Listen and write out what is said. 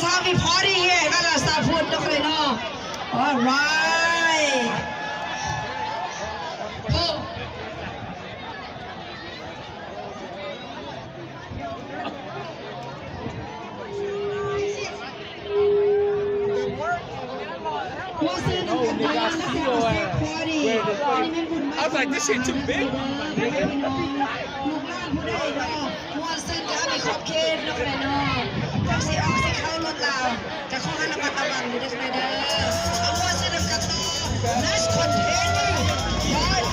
Happy party here, กำลังสาพุนนกเลยเนาะ. All right. Go. I was like, this shit too big. ม่วนซื่นจะมีขอบเขตนกแน่นอน จักสิออกสิเข้ารถลาว จะขอให้ระมัดระวังอยู่เด้อ เด้อ เอาม่วนซื่นนำกันต่อ Let's continue. Party.